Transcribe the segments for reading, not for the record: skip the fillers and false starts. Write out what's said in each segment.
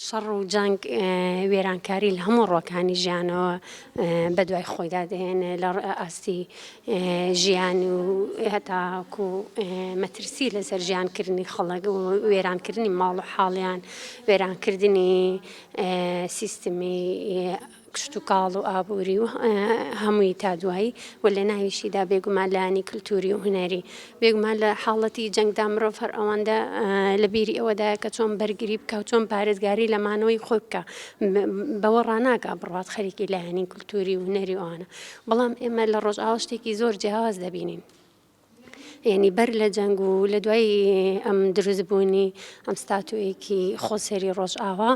شەڕ و جەنگ وێرانکاری لە هەموو ڕووەکانی ژیانەوە بەدوای خۆیدا دەهێنێ لە ئاستی ژیان و هەتاکو مەترسی لەسەر ژیانکردنی خەڵک و وێرانکردنی ماڵ و حاڵیان وێرانکردنی سیستمی کشتوکاڵ و ئابووری و هەمووی تا دوایی و لە ناویشیدا بێگومان لایەنی کلتوری و هونەری. بێگومان لە حاڵەتی جەنگدا مرۆڤ هەر ئەوەندە لە بیری ئەوەدایە کە چۆن بەرگری بکا و چۆن پارێزگاری لە مانەوەی خۆی بکا. بەوە ڕاناگا بڕوات خەریکی لایەنی کلتوری و هونەری و ئەوانە. بەڵام ئێمە لە ڕۆژئاوا شتێکی زۆر جیاواز دەبینین. یعنی بەر لە جەنگ و لە دوای ئەم دروستبوونی ئەم ستاتویەکی خۆسەری ڕۆژئاوا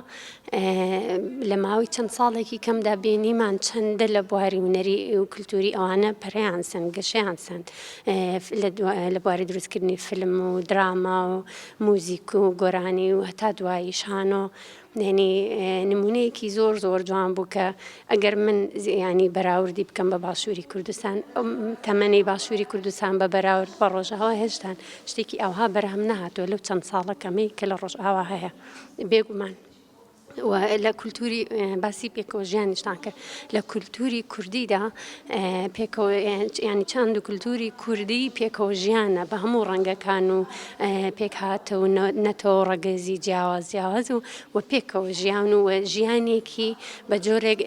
لە ماوەی چەند ساڵێکی کەمدا بینیمان چەندە لە بواری هونەری و کللتوری ئەوانە پەرەیان سند گەشەیان سند لە بواری دروستکردنی فیلم و دراما و موزیک و گۆرانی و هەتا دوایی شانۆ یانی نمونەیەکی زۆر زۆر جوان بوو کە ئەگەر من ینی بەراوردی بکەم بە باشووری کوردستان تەمەنی باشووری کوردستان بە بەراورد بە ڕۆژئاوا هێشتان شتێکی ئەوها بەرهەم نەهاتووە لەو چەند ساڵە کەمەی کە لە ڕۆژئاوا هەیە بێگومان و لە کولتوری باسی پێکەوە ژیانیشتان کرد لە کولتوری کوردیدا پێکەوە ینی چاند و کولتوری کوردی پێکەوە ژیانە بە هەموو ڕەنگەکان و پێکهاتە و نەتەوە و ڕەگەزی جیاواز جیاواز و و پێکەوە ژیان و ژیانێکی بە جۆرێک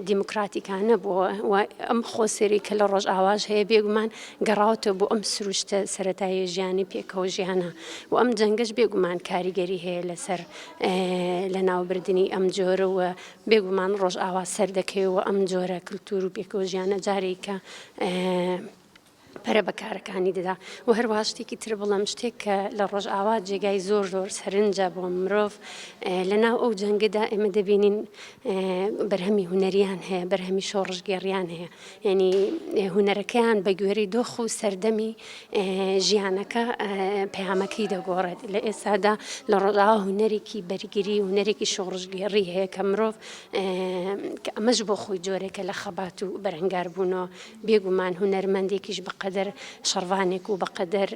دیموکراتیکانە بووە و ئەم خۆسەری کە لە ڕۆژئاواش هەیە بێگومان گەڕاوتە بۆ ئەم سروشتە سەرەتاییە ژیانی پێکەوە ژیانە و ئەم جەنگەش بێگومان کاریگەری هەیە لەسەر لەناوبردنی ئەم جۆرە و بێگومان ڕۆژئاوا سەردەکەوێ و ئەم جۆرە کلتور و پێکەوە ژیانە جارێکە پەرە بە کارەکانی دەدا و هەروەها شتێکی تر بڵێم شتێک کە لە ڕۆژئاوا جێگای زۆر زۆر سەرنجە بۆ مرۆڤ لە ناو ئەو جەنگەدا ئێمە دەبینین بەرهەمی هونەریان هەیە بەرهەمی شۆڕشگێڕیان هەیە یعنی هونەرەکەیان بە گوێرەی دۆخ و سەردەمی ژیانەکە پەیامەکەی دەگۆڕێت لە ئێستادا لە ڕۆژئاوا هونەرێکی بەرگری هونەرێکی شۆڕشگێڕی هەیە کە مرۆڤ کە ئەمەش بۆ خۆی جۆرێکە لە خەبات و بەرەنگاربوونەوە بێگومان هونەرمەندێکیش بەقەدەر شەڕڤانێک و بەقەدەر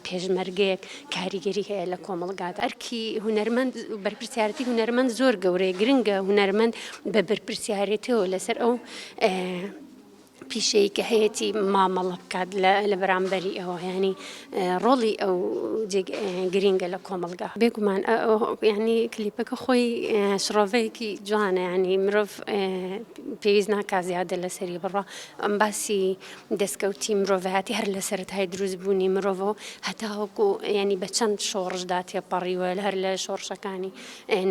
پێشمەرگەیەک کاریگەری هەیە لە کۆمەڵگادا. ئەرکی هونەرمەند و بەرپرسیارێتی هونەرمەند زۆر گەورەیە، گرنگە هونەرمەند بە بەرپرسیارێتیەوە لەسەر ئەو پیشەی کە هەیەتی مامەڵە بکات لە بەرامبەری ئەوە یانی ڕۆڵی ئەو گرینگە لە کۆمەڵگا. بێگومان یانی کلیپەکە خۆی شڕۆڤەیەکی جوانە یانی مرۆڤ پێویست ناکا زیادە لەسەری بڕوا. ئەم باسی دەستکەوتی مرۆڤایەتی هەر لە سەرەتای دروست بوونی مرۆڤەوە هەتاوەکو یانی بە چەند شۆڕشدا تێپەڕیوە هەر لە شۆڕشەکانی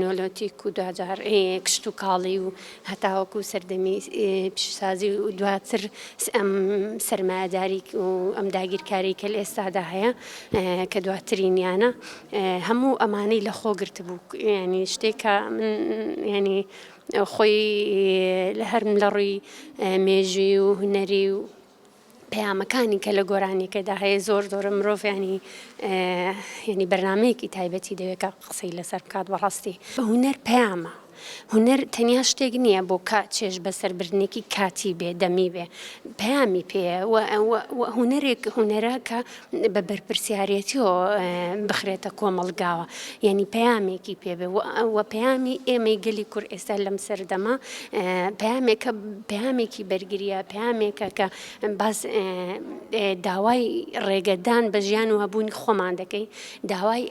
نۆلۆتیک و دواجار کشتوکاڵی و هەتاوەکو سەردەمی پیشەسازی و دواتر ئەم سەرمایەداری و ئەم داگیرکاری کە لە ئێستادا هەیە کە دواترینیانە هەموو ئەمانەی لەخۆ گرتبوو یانی شتێکە من یانی خۆی لە هەر لە ڕووی مێژووی و هونەری و پەیامەکانی کە لە گۆرانیەکەدا هەیە زۆر زۆرە مرۆڤ ینی ینی بەرنمەیەکی تایبەتی دەوێت کە قسەی لەسەر بکات بەڕاستی هونەر پەیامە هونەر تەنیا شتێک نییە بۆ کا چێژ بەسەربردنێکی کاتی بێ دەمی بێ پەیامی پێیە و هونەرێک هونەرە کە بە بەرپرسیارێتیەوە بخرێتە کۆمەڵگاوە یعنی پەیامێکی پێ بێ و پەیامی ئێمەی گەلی کورد ئێستا لەم سەردەمە پەیامێکە پەیامێکی بەرگریە پەیامێکە کە باس داوای ڕێگەدان بە ژیان و هەبوونی خۆمان دەکەین داوای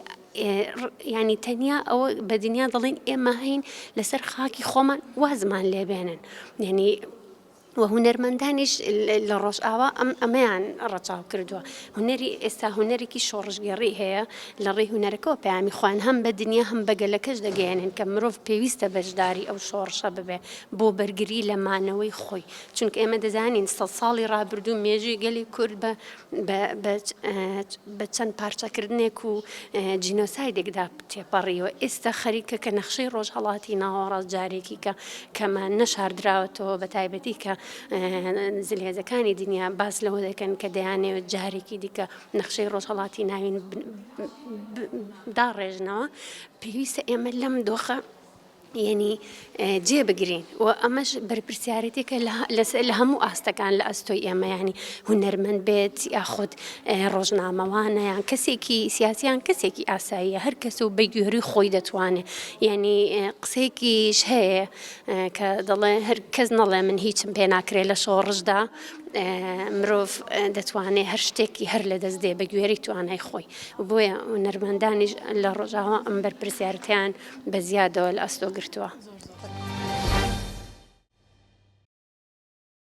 ینی تەنیا ئەوە بە دنیا دەڵێن ئێمە هەین لەسەر خاکی خۆمان وازمان لێبێنن یعنی و هونەرمەندانیش لە ڕۆژئاوا ئەم ئەمەیان ڕەچاو کردووە. هونەری ئێستا هونەرێکی شۆڕشگێڕی هەیە، لە ڕێی هونەرەکەوە پەیامی خۆیان هەم بە دنیا هەم بە گەلەکەش دەگەیەنن کە مرۆڤ پێویستە بەشداری ئەو شۆڕشە ببێ بۆ بەرگری لە مانەوەی خۆی. چونکە ئێمە دەزانین سەد ساڵی ڕابردوو مێژووی گەلی کورد بە بە بە چەند پارچەکردنێک و جینۆسایدێکدا تێپەڕیوە، ئێستا خەریکە کە نەخشەی ڕۆژهەڵاتی ناوەڕاست جارێکی کە کەمە نەشاردراوەتەوە بە تایبەتی کە زلهێزەکانی دنیا باس لەوە دەکەن کە دەیانەوێت جارێکی دیکە نەخشەی ڕۆژهەڵاتی ناوین داڕێژنەوە پێویستە ئێمە لەم دۆخە. یەنی جێ بگرین و ئەمەش بەرپرسیارێتێکە لە هەموو ئاستەکان لە ئەستۆی ئێمە یانی هونەرمەند بێت یاخود ڕۆژنامەوانە یان کەسێکی سیاسیان کەسێکی ئاساییە هەر کەس و بە گوێری خۆی دەتوانێت یعنی قسەیەکیش هەیە کە دەڵێ هەر کەس نەڵێ من هیچم پێ ناکرێت لە شۆڕشدا مرۆڤ دەتوانێت هەر شتێکی هەر لە دەست دێ بە گوێری توانای خۆی بۆیە هونەرمەندانیش لە ڕۆژاوا ئەم بەرپرسیارەتیان بە زیادەوە لە ئەستۆ گرتووە.